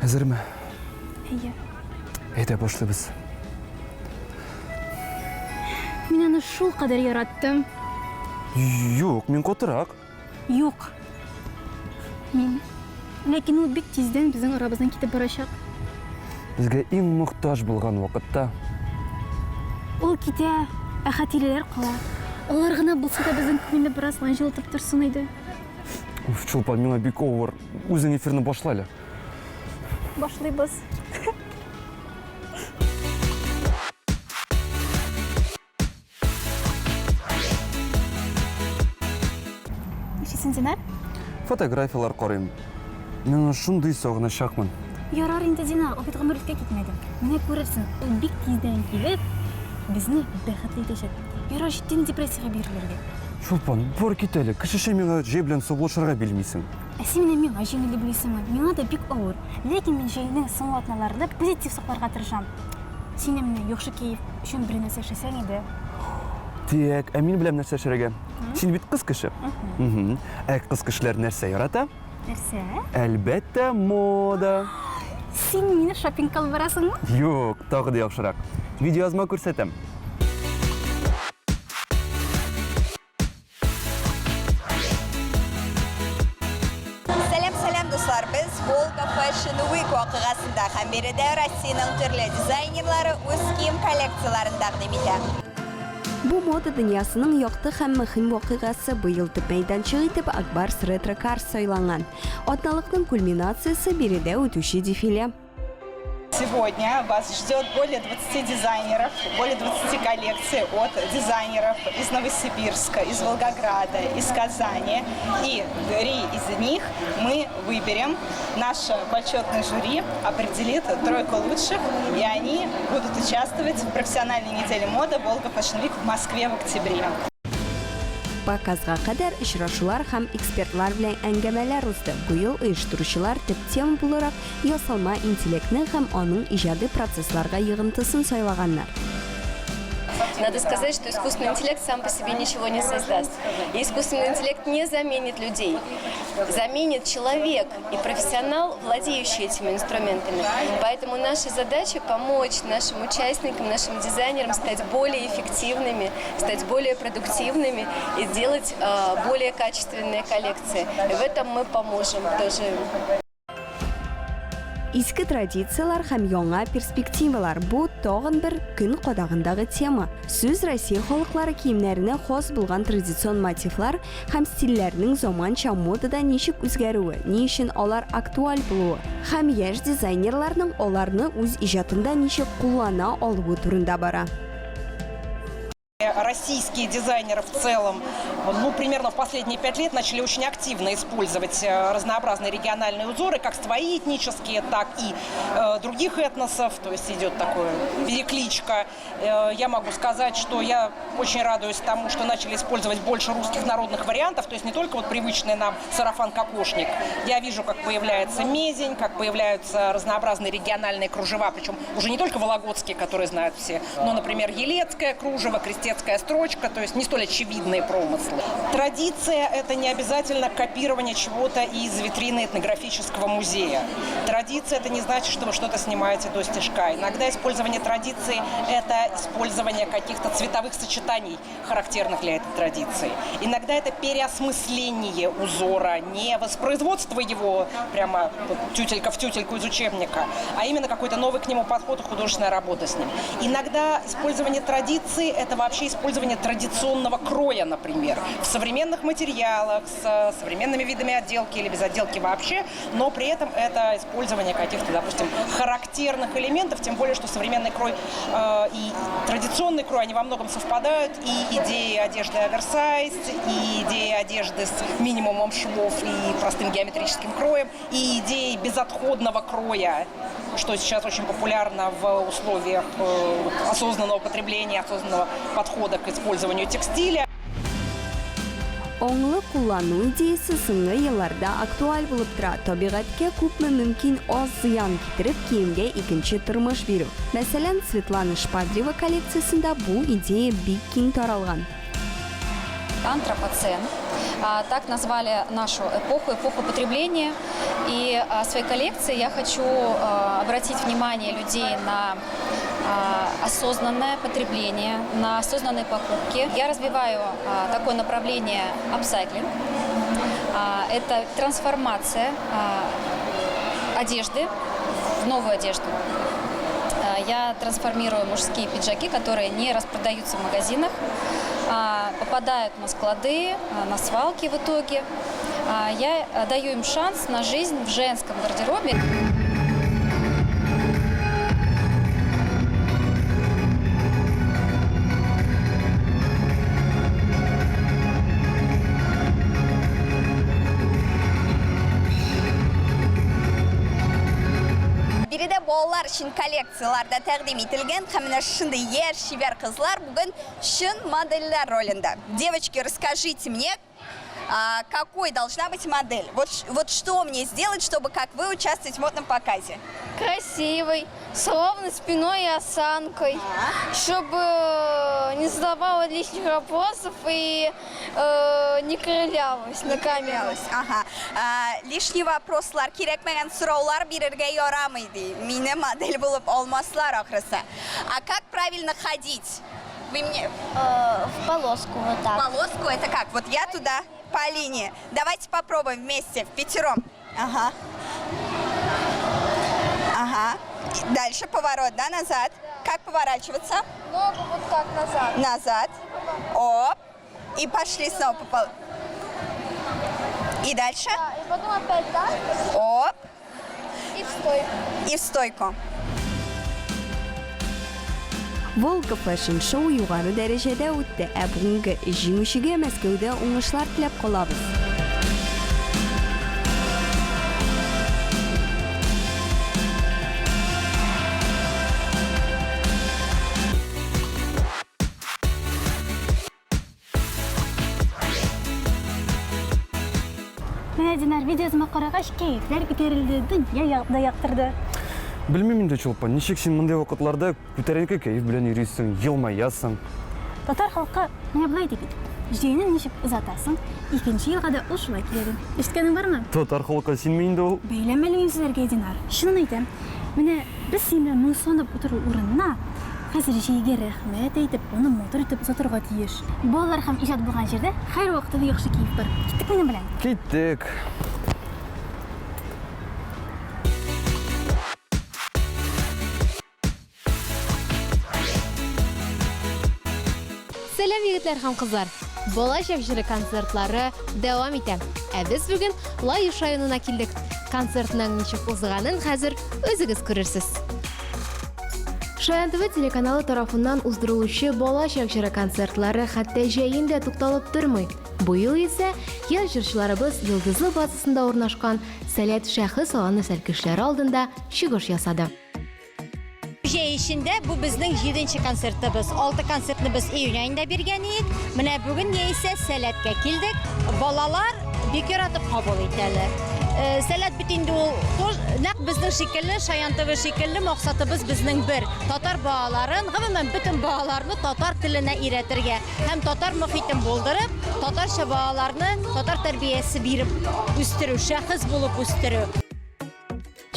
Әзірме? Иә. Әйді башлыбыз. Мен аны шул қадар яраттым. Yok, мен қотырақ. Юк. Ләкин ул бик тиздән безнең арабыздан китеп барачак. Бізге ең мұқтаж болған вақытта. Ул китә, ә хатирәләр кала. Алар гына булса да безнең күңелне бераз җылытып торсын иде. Чулпан, миңа бик авыр. Үзең эфирны башлайлы. Башлыйбыз. Нишесен Динар? Фотографиялар карыйм. Мен шундый сагыначакмын. Ярар инде Динар, ул бит гомерлеккә китмәде. Менә күрерсең, ул бик тиздән килеп, безне бәхетле итәчәк. Ярар җиттең депрессиягә бирелергә. Чулпан, бар кит әле. Кешеше миңа җәй белән саулашырга билмисең. Ә син менә миңа җиңелде белисеңме? Миңа да бик авыр. Ләкин мин җәйнең соңгы атналарында позитив сакларга тырышам. Син менә яхшы киев өчен бер нәрсә эшләсәң иде. Тик, ә мин беләм нәрсә эшләргә. Син бит кыз кеше. Ә кыз кешеләр нәрсә ярата? Нәрсә? Әлбәттә, мода. Син мине шопингка алып барасыңмы? Юк, тагы да яхшырак. Видеоязма күрсәтәм. Сәлем дуслар, біз Volga Fashion Week вакыйгасында һәм биредә Россиянең төрле дизайнерлары үз кием коллекцияларын тәкъдим итә. Бу мода дөньясының якты һәм мөһим вакыйгасы быел төп мәйданчык итеп Акбарс Ретро Cars сайланган. Атналыкның кульминациясе биредә үтүче дефиле. Сегодня вас ждет более 20 дизайнеров, более 20 коллекций от дизайнеров из Новосибирска, из Волгограда, из Казани. И 3 из них мы выберем. Наше почетное жюри определит 3 лучших, и они будут участвовать в профессиональной неделе моды Volga Fashion Week в Москве в октябре. Показга кадәр очрашулар һәм экспертлар белән әңгәмәләр узды. Бу ел оештыручылар төп тема буларак ясалма интеллектны һәм аның иҗади процессларга йогынтысын сайлаганнар. Надо сказать, что искусственный интеллект сам по себе ничего не создаст. И искусственный интеллект не заменит людей. Заменит человек и профессионал, владеющий этими инструментами. Поэтому наша задача помочь нашим участникам, нашим дизайнерам стать более эффективными, стать более продуктивными и делать более качественные коллекции. И в этом мы поможем тоже. Иске традициялар һәм яңа перспективалар бу тагын бер көн кадагындагы тема. Сүз Россия халыклары киемнәренә хас булган традицион мотивлар һәм стильләрнең заманча модада ничек үзгәрүе, ни өчен алар актуаль булуы һәм яшь дизайнерларның аларны үз иҗатында ничек куллана алуы турында бара. Российские дизайнеры в целом, примерно в последние 5 лет начали очень активно использовать разнообразные региональные узоры, как свои этнические, так и других этносов, то есть идет такая перекличка. Я могу сказать, что я очень радуюсь тому, что начали использовать больше русских народных вариантов, то есть не только вот привычный нам сарафан-кокошник. Я вижу, как появляется мезень, как появляются разнообразные региональные кружева, причем уже не только вологодские, которые знают все, но, например, елецкое кружево, крестецкая строчка, то есть не столь очевидные промыслы. Традиция – это не обязательно копирование чего-то из витрины этнографического музея. Традиция – это не значит, что вы что-то снимаете до стежка. Иногда использование традиции – это использование каких-то цветовых сочетаний, характерных для этой традиции. Иногда это переосмысление узора, не воспроизводство его прямо тютелька в тютельку из учебника, а именно какой-то новый к нему подход и художественная работа с ним. Иногда использование традиции – это вообще использование традиционного кроя, например, в современных материалах, с современными видами отделки или без отделки вообще, но при этом это использование каких-то, допустим, характерных элементов, тем более, что современный крой и традиционный крой, они во многом совпадают, и идеи одежды оверсайз, и идеи одежды с минимумом швов и простым геометрическим кроем, и идеи безотходного кроя, что сейчас очень популярно в условиях осознанного потребления, осознанного подхода к использованию текстиля. Оңлы куллану идеясы соңгы елларда актуаль булып тора. Табигатькә күпме мөмкин аз зыян китереп киемгә икенче тормыш бирү. Мәсәлән, Светлана Шпадрева коллекциясендә бу идея бик киң таралган. антропоцен. Так назвали нашу эпоху потребления. И в своей коллекции я хочу обратить внимание людей на осознанное потребление, на осознанные покупки. Я развиваю такое направление апсайклинг. Это трансформация одежды в новую одежду. Я трансформирую мужские пиджаки, которые не распродаются в магазинах, попадают на склады, на свалки в итоге. Я даю им шанс на жизнь в женском гардеробе. Biride bollar için kolleksiyalarda təqdim etilgan hamına şunday yer şiver kızlar bugün şun modeller rolünde. Девочки, расскажите мне, какой должна быть модель? Вот что мне сделать, чтобы как вы участвовать в модном показе? Красивой, с ровной спиной и осанкой, чтобы не задавала лишних вопросов и не крылялась на камеру. Ага. Лишний вопрослар, kerakmagan so'rovlar berishga yoramaydi. Meni model bo'lib olmaslar oxirisi. А как правильно ходить? Вы мне В полоску вот так. полоску это как? Вот я туда по линии. Давайте попробуем вместе, впятером. Ага. Ага. И дальше поворот, да, назад. Как поворачиваться? Ногу вот так назад. Назад. Оп. И пошли снова по полу. И дальше. Да, и потом опять так Оп. и в стойку. И в стойку. Volga Fashion Show yuqori darajada o'tdi. Bugungi jingushiga Moskvada o'ңышлар tilab qolamiz. Менә Динар видеосыма карагач, кәефләр күтәрелде, дөнья да яктырды. Білмеймін инде Чулпан, ничек сен мындай вакытларда күтәренке кәеф белән йөрисең, елмаясың. Татар халкы менә булай дип. Җәйне ничек озатасың? Икенче елга да ул шулай килә. Ишеткәнең бармы? Татар халкы синме инде ул? Бәйләмәле сезләргә Динар. Шуны әйтәм. Менә без син белән моңсынып утыру урынына хәзер җәйгә рәхмәт әйтеп, аны мотор итеп озатырга тиеш. Балалар һәм иҗат булган җирдә һәр вакытта яхшы киеп бар. Киттек минем белән. Киттек. Сәлам егетләр һәм кызлар. Балачак җыры концертлары дәвам итә. Ә без бүген Лаюш районына килдек. Концертның ничек узганын хәзер өзегез күрерсез. Шаян ТВ телеканалы тарафыннан уздырылучы балачак җыры концертлары хәтта җәендә тукталып тормый. Бу ел исә яшь җырчыларыбыз Йолдызлы базасында урнашкан Сәләт шәхес аланы сәлкешләре алдында чыгыш ясады. Җәй эчендә бу безнең 7нче концертыбыз. 6 концертны без июнь айында биргән идек. Менә бүген яисә Сәләткә килдек. Балалар бик яратып кабул итәләр. Сәләт бит инде ул нәкъ безнең шикелле, Шаян ТВ шикелле максатыбыз безнең бер. Татар балаларын, гомумән бөтен балаларны татар теленә өйрәтергә һәм татар мөхитен булдырып, татарча балаларны татар тәрбиясе биреп үстерү, шәхес булып үстерү.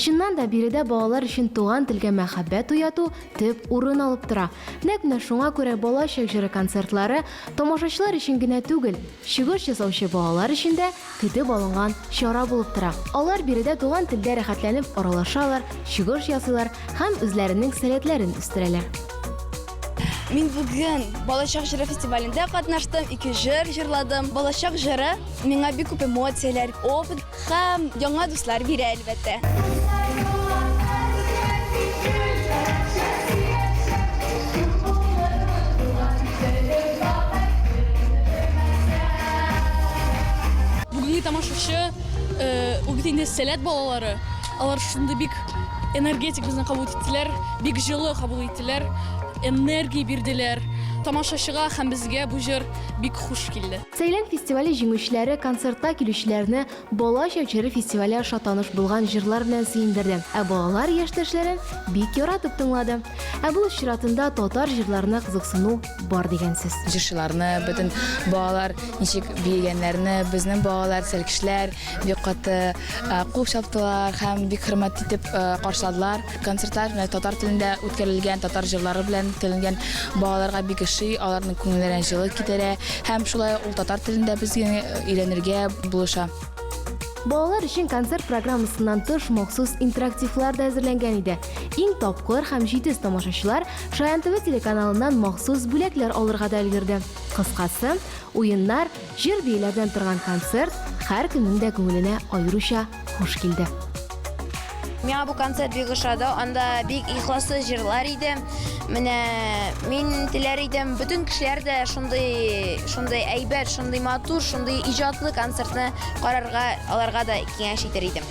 Шуннан да биредә балалар өчен туган телгә мәхәббәт уяту төп урын алып тора. Нәкъ менә шуңа күрә балачак җыры концертлары тамашачылар өчен генә түгел, чыгыш ясаучы балалар өчен дә көтеп алынган чара булып тора. Алар биредә туган телдә рәхәтләнеп аралашалар, чыгыш ясыйлар һәм үзләренең сәләтләрен үстерәләр. Мин бүген балачак җыры фестивалендә катнаштым, 2 җыр җырладым. Балачак җыры миңа бик күп эмоцияләр, опыт һәм яңа дуслар бирә әлбәттә. Бүгенге тамашачы ул бит инде Сәләт балалары. Алар шунда бик энергетик безне кабул иттеләр, бик җылы кабул иттеләр, энергия бирделәр. тамашачыга һәм безгә бу җыр бик хуш килде. Сәйлән фестивале җиңүчеләре концертка килүчеләрне Балачак җыры фестивале аша таныш булган җырлар белән сөендерде. Ә балалар яшьтәшләрен бик яратып тыңлады. Ә бу чиратында татар җырларына кызыксыну бар дигән сүз. Җырчыларны, бөтен балалар ничек биегәннәрне, безнең балалар, сәлкешләр бик каты кул чаптылар һәм бик хөрмәт итеп каршыладылар. Концертлар татар телендә үткәрелгән, татар җырлары белән үткәрелгән балаларга бик ошый, аларның күңелләрен җылы китерә һәм шулай ул татар телендә безгә өйрәнергә булыша. Балалар өчен концерт программасыннан тыш махсус интерактивлар да әзерләнгән иде. Иң тапкыр һәм җитез тамашачылар Шаян ТВ телеканалыннан махсус бүләкләр алырга да өлгерде. Кыскасы, уеннар, җыр бийләрдән торган концерт һәр кемнең дә күңеленә аеруча хуш килде. Миңа бу концерт бик ошады, анда бик ихласлы җырлар иде. Менә мин теләр идем, бөтен кешеләр дә шундый әйбәт, шундый матур, шундый иҗатлы концертны карарга, аларга да киңәш итер идем.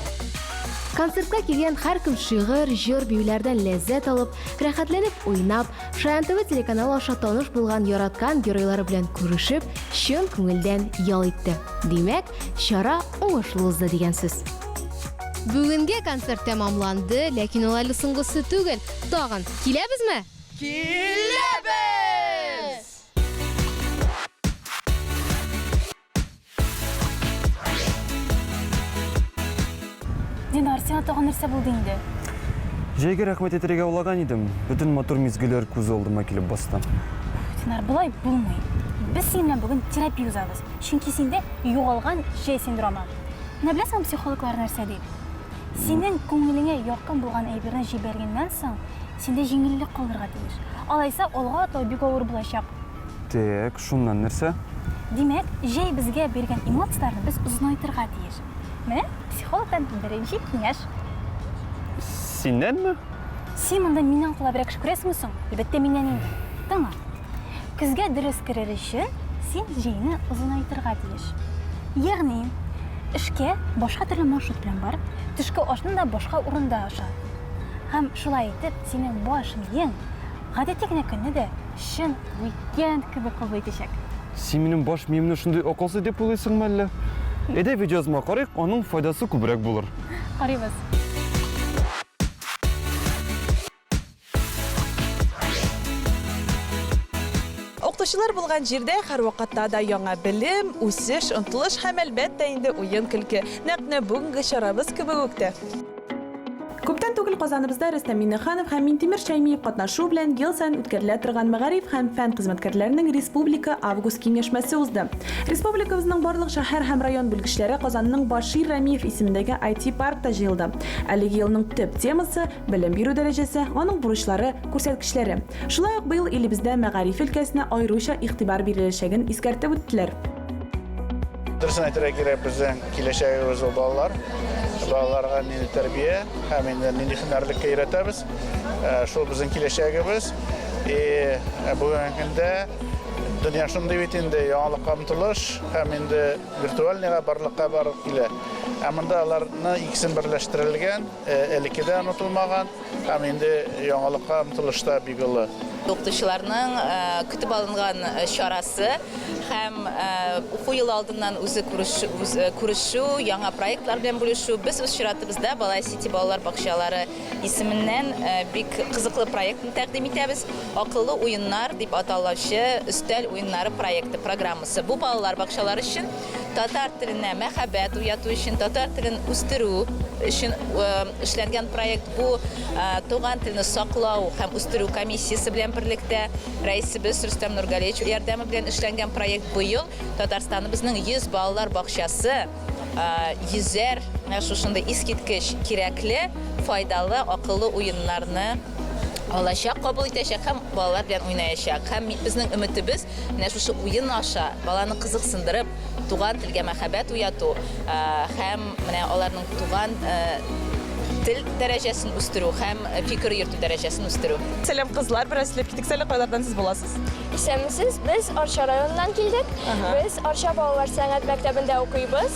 Концертка килгән һәр кем шигырь, җыр биюләрдән ләззәт алып, рәхәтләнеп уйнап, Шаян ТВ телеканалы аша таныш булган яраткан геройлары белән күрешеп, чын күңелдән ял итте. Димәк, чара уңышлы узды дигән сүз. Бүгенге концерт тәмамланды, ләкин ул әле соңгысы түгел. Тагын киләбезме? Киләбез! Динар, сиңа тагын нәрсә булды инде? Җәйгә рәхмәт итәргә уйлаган идем. Бөтен матур мизгелләр күз алдыма килеп басты. Динар, булай булмый. Без син белән бүген терапия узабыз. Чөнки синдә югалган җәй синдромы. Менә беләсеңме психологлар нәрсә дип? Синең күңелеңә якын булган әйберне җибәргәннән соң, синдә җиңеллек калырга тиеш. Алайса, алга атлау бик авыр булачак. Тек, шуннан нәрсә? Димәк, җәй безгә биргән эмоцияларны без озынайтырга тиеш. Менә психологтан беренче киңәш. Синнәнме? Син монда миннән кулабрак күрәсеңме соң? Әлбәттә миннән инде. Тыңла. Көзгә дөрес керер өчен син җәйне озынайтырга тиеш. Ягъни, эшкә башка төрле маршрут белән барып, төшке ашны да башка урында аша. Һәм шулай итеп, синең баш миең гадәти генә көнне дә чын уикенд кебек кабул итәчәк. Син минем баш миемне шундый акылсыз дип уйлыйсыңмы әллә? Әйдә видеозыма карыйк, аның файдасы күбрәк булыр. Карыйбыз. Укытучылар булган җирдә һәр вакытта да яңа белем, үсеш, ынтылыш һәм әлбәттә инде уен көлке. Нәкъ бүгенге чарабыз кебек үтте. Күптән түгел Казаныбызда Рөстәм Миннеханов һәм Минтимер Шәймиев катнашу белән ел саен үткәрелә торган мәгариф һәм фән хезмәткәрләренең Республика август киңәшмәсе узды. Республикабызның барлык шәһәр һәм район белгечләре Казанның Башир Рәмиев исемендәге IT паркта җыелды. Әлеге елның төп темасы белем бирү дәрәҗәсе, аның бурычлары, күрсәткечләре. Шулай ук быел илебездә мәгариф өлкәсенә аеруча игътибар биреләчәген искәртеп үттеләр. Дөресен әйтергә кирәк, безнең киләчәгебез ул балалар. Балаларга нинди тәрбия һәм нинди һөнәрлеккә өйрәтәбез. Шул безнең киләчәгебез. Бүгенге көндә дөнья шундый бит инде, яңалыкка омтылыш һәм инде виртуальныйга барлыкка барып килә. Монда аларны икесен берләштерелгән, элеккедә онытылмаган һәм инде яңалыкка омтылышта бик олы. Укытучыларның көтеп алынган чарасы һәм уку елы алдыннан үзе күрешү, яңа проектлар белән бүлешү. Без үз чиратыбызда Балай Сити балалар бакчалары исеменнән бик кызыклы проектны тәкъдим итәбез. Акыллы уеннар дип аталучы өстәл уеннары проекты программасы. Бу балалар бакчалары өчен татар теленә мәхәббәт уяту өчен, татар телен үстерү өчен эшләнгән проект. Бу туган телне саклау һәм үстерү комиссиясе белән берлектә рәисебез Рөстәм Нургалиевич ярдәме белән эшләнгән проект быел Татарстаныбызның 100 балалар бакчасы йөзәр шушындай искиткеч кирәкле, файдалы, акыллы уеннарны алачак, кабул итәчәк һәм балалар белән уйнаячак. Һәм безнең өметебез менә шушы уен аша баланы кызыксындырып, туган телгә мәхәббәт уяту һәм менә аларның туган til dərəcəsini üstürü, həm fikir yürütü dərəcəsini üstürü. Selam kızlar, biraz silip gittik. Selam kaylardan siz bulasınız. İsəmisiz, biz Arşa rayonundan geldik. Biz Arşa Balalar Sənət Məktəbində oxuyubuz.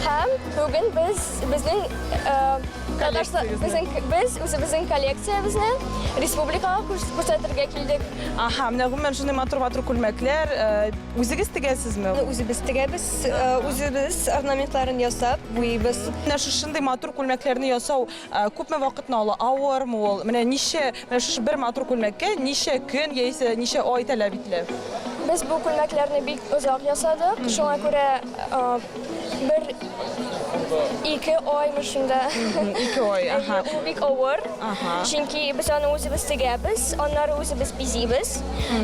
Həm bugün bizning biz özümüzün kolleksiyamızı Respublikaga ko'rsatirga keldik. Aha, mine ben şunu matur kulmaklar. O'zingiz tigaysizmi? O'zimiz tigamiz, o'zimiz ornamentlarini yasab, bo'yaymiz. Mana shu shunday matur kulmaklarni yasaw ko'pmi vaqtni oladi? Avvarmi ol? Mana shu bir matur kulmakka necha kun yoki necha oy talab etiladi? Biz bu kulmaklarni bek uzoq yasadik. Shunga ko'ra bir 2 oymi shunda. 2 oy, aha. U bek avvar. Chunki biz uni o'zimiz tigamiz, onları o'zimiz bizimiz.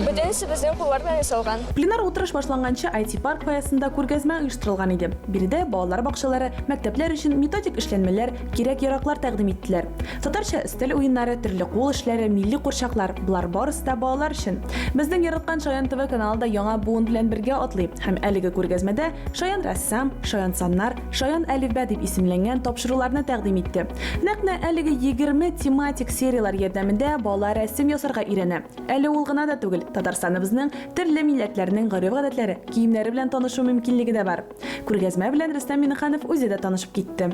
Butunisi bizning qo'llar bilan yasalgan. Plenar o'tirish boshlangancha IT Park foyasida ko'rgazma uyushtirilgan edi. Birida bolalar bog'chalari, maktablar uchun metodik ishlanmalar, kerak-yaroqlar taqdim etdilar. Tatarcha istil o'yinlari, turli qo'l ishlari, milliy qo'rshoqlar, bular borasida bolalar uchun. Bizning yaratgan Shoyan TV kanalida yangi buun bilan birga otlayib, ham aliga ko'rgazmada Shoyan rassam, Shoyan sonlar, Shoyan alifba deb ismlangan topshiriqlarni taqdim etdi. Naqna aliga 20 tematik seriyalar yordamida bolalar rasm yasarga o'rganadi. Ali ul g'ina da tugul, Tataristonimizning turli millatlarning g'arib odatlari, kiyimlari bilan tanishuv mumkinligi da bor. Ko'rgazma bilan Rustam Minixanov o'zida tanishib ketdi.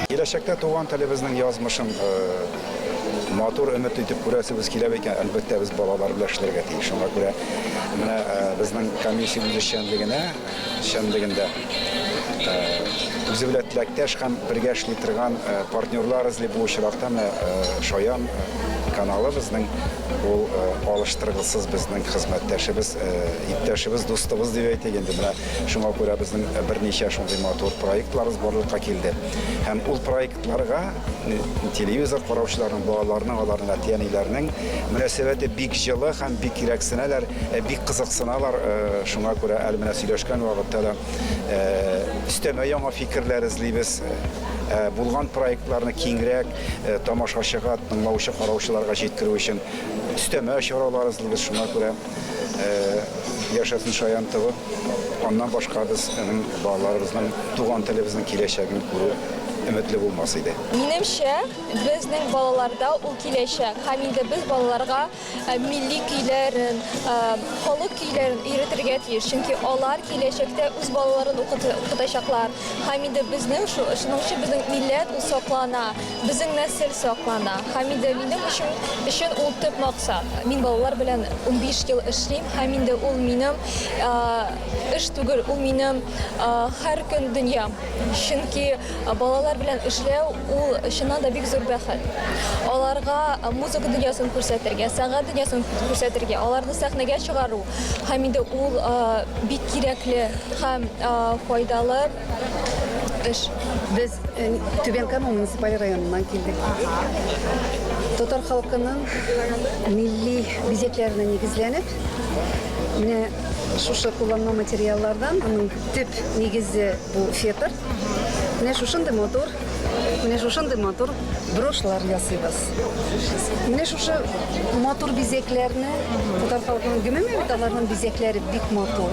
Gelecekte Tuğan Televizyonu'nun yazmışım motor ümit etip burası biz kilebeyken elbette biz balalar birleştirerek ettik. Şuna göre bizden komisyonumuz şenliginde bizi bile tilekteş hem birge işletirgen partnerlarız bu uçurakta Shoyan kanalı bizden o alıştırgısız bizden hizmetteşimiz, ipteşimiz, dostumuz diye aytayım. Şuna göre bizden bir neçe şunday motor proyektlarımız barlıkka keldi. Hem ul proyektlarga televizor qarovchilarning bolalarning ularning atiyanilarning munosabati bek jilli ham bek keraksinalar, bek qiziqsinalar. Shunga ko'ra almana сөйләшкән vaqtda üstəmə yangi fikrlar izlaymiz. Bo'lgan proyektlarni kengroq tomoshabinlarga, tinglovchi qarovchilarga yetkazib uchun üstəmə choralar izlaymiz. Shunga ko'ra Yaşasın Shoyan TV. Ondan başqa bizning balalarimizning Tuğan televizyon keləcəyini görüb ümitli olmasıydı. Menimcha bizning bolalarda u kelajak. Hamida biz bolalarga milliy kuylarin, xalq kuylarin o'rgatirga tiysh. Chunki ular kelajakda o'z bolalarini o'qitashaqlar. Hamida bizning shuning uchun bizning millat saqlana, bizning nasl saqlana. Hamida mening uchun u tip maqsad. Men bolalar bilan 15 yil ishlayman. Hamida u mening ish tugul, u mening har kun dunyam. Chunki bolalar bilan ishlash u shundan da bek zo'r baxt. Ularga muzika dunyosini ko'rsatirga, san'at dunyosini ko'rsatirga, ularni sahnaga chiqaruv hamda u bek kerakli ham foydali ish. Biz Tübenkama munisipal rayonundan keldik. Tatar halkının milli bizeklerine negizlenip, yine şuşa kullanma materyallardan onun tüp negizi bu fetr. Yine şuşunday motor broşlar yasayız. Yine şuşa motor bizeklerini Tatar halkının gömümeyi alarının bizekleri bik motor.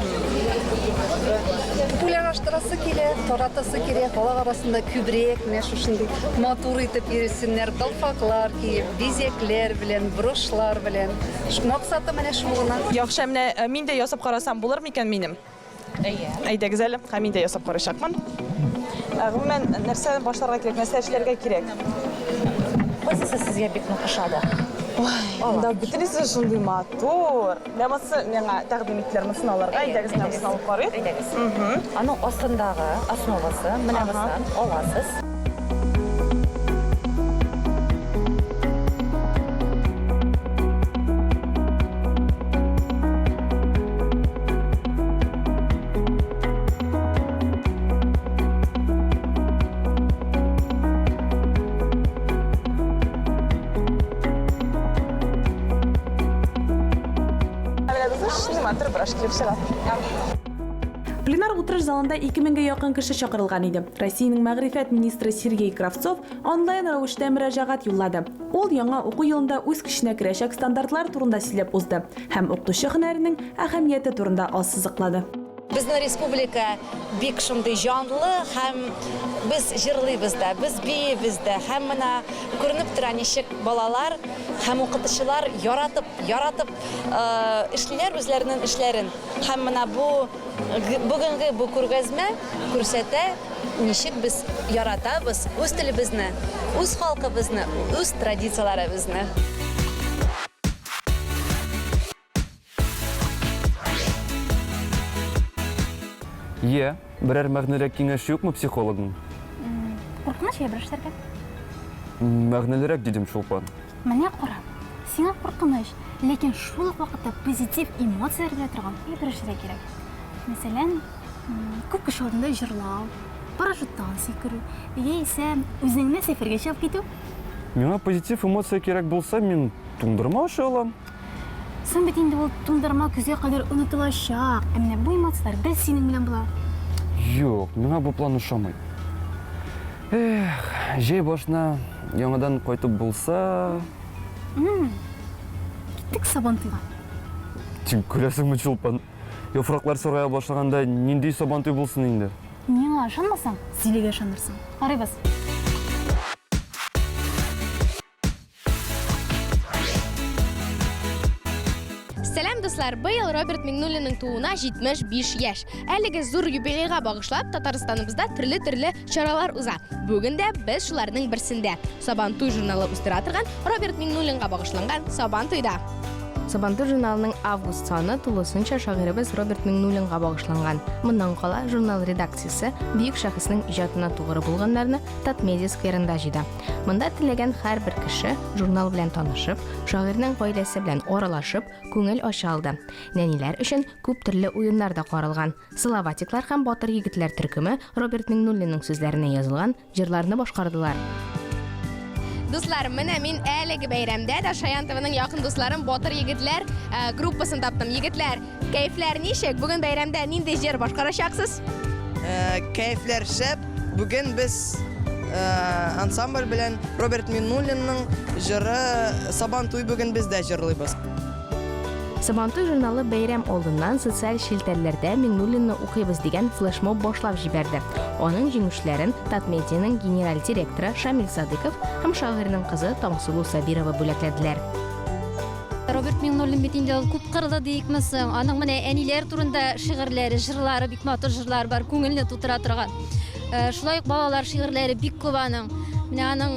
Popülerleştirası kelek, taratası kelek, halk arasında kübrek, ne şuşunday motor etip yürüsünler, kalfaklar kiyip, bizekler bilen, broşlar bilen. Şu maksatı mene şuğuna. Yaxşı, men de yasab qarasam bo'lar mikan menim? Ayda güzel, men de yasab qarashaqman. Men narsadan boshlarga kerak, narsa ishlarga kerak. Qaysi sizga bek noqoshadi? Unda bitirisi shunday motor. Namasi menga taqdim etdilarmi ularga? Aydagiz namasini olib qaraylik. Aydagiz. Аның астындағы основасы, мынабыздан аласыз. Пленар утырыш залында 2000-ге якын кеше чакырылган иде. Россиянең мәгърифәт министры Сергей Кравцов онлайн рәвештә мөрәҗәгать юллады. Ул яңа уку елында үз көченә керәчәк стандартлар турында сөйләп узды һәм укытучы һөнәренең әһәмияте турында ассызыклады. Безнең республика бик шундый җанлы һәм без җырлыйбыз да, без биебез дә һәм менә күренеп тора ничек балалар һәм укытучылар яратып эшләр үзләренең эшләрен. Һәм менә бүгенге бу күргәзмә күрсәтә ничек без яратабыз үз телебезне, үз халкыбызны, үз традицияларыбызны. Берәр мәгънәлерәк киңәш юкмы психологның? Куркыныч ябырыштарга. Мәгънәлерәк дидем шулпан. Менә кара. Сиңа куркыныч, ләкин шул ук вакытта позитив эмоциялар белән торган ябырыштар кирәк. Мәсәлән, күп кеше алдында җырлау, парашюттан сикерү, яисә үзеңне сәфәргә чыгып китү. Миңа позитив эмоция кирәк булса, мин туңдырма аша алам. Соң бит инде ул туңдырма көзгә кадәр онытылачак. Менә бу эмоциялар бер синең белән була. Юк, миңа бу план ошамый. Җәй башына яңадан кайтып булса... Киттек Сабантуйга. Тик күрәсеңме шулпан? Яфраклар сарая башлаганда нинди Сабантуй булсын инде? Миңа ышанмасаң, Зилегә ышанырсың. Карыйбыз. Сәлам дуслар, быел Роберт Миңнуллинның тууына 75 яшь. Әлеге зур юбилейга багышлап Татарстаныбызда төрле чаралар уза. Бүген дә без шуларның берсендә. Сабантуй журналы уздыра торган Роберт Миңнуллинга багышланган Сабантуйда. Сабантуй журналының август саны тулысынча шагыйрыбыз Роберт Миңнуллинга багышланган. Моннан кала журнал редакциясе бөек шәхеснең иҗатына тугры булганнарны Татмедиа скверында җыйды. Монда теләгән һәрбер кеше журнал белән танышып, шагыйрьнең гаиләсе белән аралашып, күңел ача алды. Нәниләр өчен күп төрле уеннар да каралган. Словатиклар һәм батыр егетләр төркеме Роберт Миңнуллинның сүзләренә язылган җырларны башкардылар. Дуслар, менә мин әлеге бәйрәмдә дә Шаян ТВның якын дусларым Батыр егетләр группасын таптым. Егетләр, кайфлар ничек? Бүген бәйрәмдә нинди җыр башкарачаксыз? Кайфлар шәп. Бүген без ансамбль белән Роберт Миңнуллинның җыры Сабантуй бүген без дә җырлыйбыз. Сабантуй журналы бәйрәм алдыннан социаль шелтәрләрдә Миңнуллинны укыйбыз дигән флешмоб башлап җибәрде. Аның җиңүчеләрен Татмедианың генераль директоры Шамил Садыков һәм шагыйрьнең кызы Таңсылу Сабирова бүләкләделәр. Роберт Миңнуллин бит инде күп кырлы диекмесең. Аның менә әниләр турында шигырьләре, җырлары, бик матур җырлар бар, күңелне тутыра торган. Шулай ук балалар шигырьләре бик күп аның. Менә аның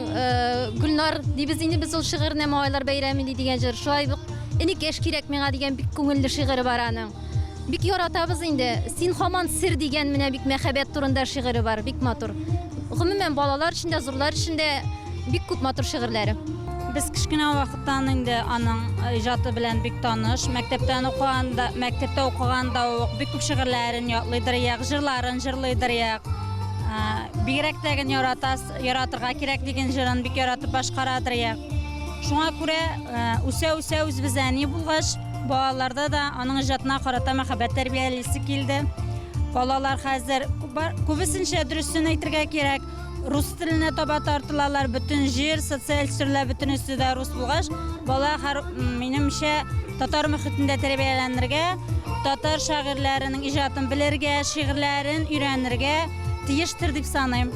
Гөлнар дибез инде без ул шигырьне малайлар бәйрәме дигән җыр. Шулай ук Эникеш кирәк миңа дигән бик күңелле шигыре бар аның. Бик яратабыз инде. Син һаман сер дигән менә бик мәхәббәт турында шигыре бар, бик матур. Гомумән балалар өчен дә, зурлар өчен дә бик күп матур шигырьләре. Без кичкенә вакыттан инде аның иҗаты белән бик таныш. Мәктәптә укыганда бик күп шигырьләрен ятлыйдыр, җырларын җырлыйдыр. Бигрәк тәген яратырга кирәк дигән җырын бик яратып башкарадыр. Шуңа күрә үсә үзбезәни булгач, балаларда да аның иҗатына карата мәхәббәт тәрбиялесе килде. Балалар хәзер күбесенчә дөресен әйтергә кирәк, рус теленә таба тартылалар, бөтен җир, социаль төрләр бөтенесе дә рус булгач, бала минемчә татар мөхитендә тәрбияләнергә, татар шагыйрьләренең иҗатын белергә, шигырьләрен өйрәнергә тиештер дип саныйм.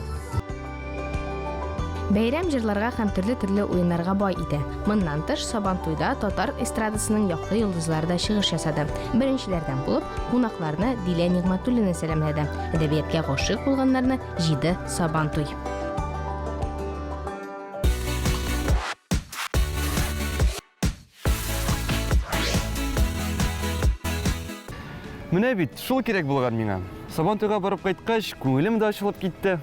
Бәйрәм җырларга һәм төрле уеннарга бай иде. Моннан тыш Сабантуйда татар эстрадасының яклы йолдызлары да чыгыш ясады. Беренчеләрдән булып, кунакларны Дилә Нигъмәтуллина сәламләде. Әдәбиятка гашыйк булганнарны җыйды Сабантуй. Менә бит, шул кирәк булган миңа. Сабантуйга барып кайткач, күңелем дә ачылып китте.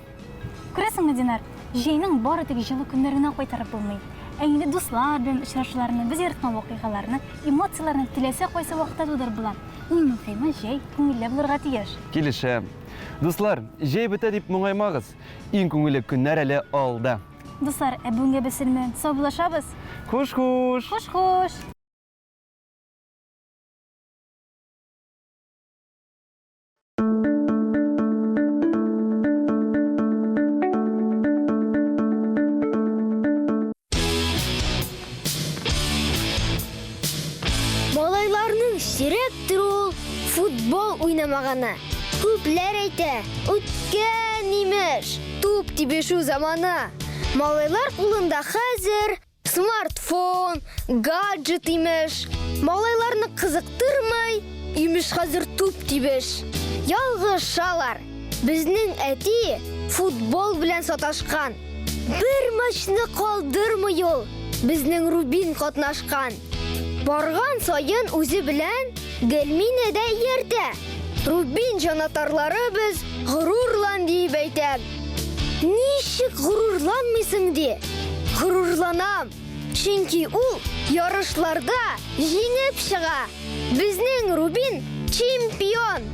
Күрәсеңме, Динар? Җәйнең бары тик җылы көннәренә кайтарып булмый. Ә инде дуслар белән очрашуларны, без яраткан вакыйгаларны, эмоцияларны теләсә кайсы вакытта тудырып була. Иң мөһиме җәй күңелле булырга тиеш. Килешәм. Дуслар, җәй бетә дип моңаймагыз. Иң күңелле көннәр әле алда. Дуслар, бүгенгә безне саубулашабыз. Хуш-хуш. Хуш-хуш. футбол уйнамағаны. Күпләр әйтә, үткән имеш, туп тибешу заманы. Малайлар кулында хәзер смартфон, гаджет имеш. Малайларны кызыктырмай, имеш хәзер туп тибеш. Ялгыш шалар. Безнең әти футбол белән саташкан. Бер матчны калдырмый ул. Безнең Рубин катнашкан. Барган сайын үзе белән Гөлминә дә йөртә. Рубин җанатарлары без горурлан дип әйтә. Ничек горурланмыйсың ди? Горурланам. Чөнки ул ярышларда җиңеп чыга. Безнең Рубин чемпион.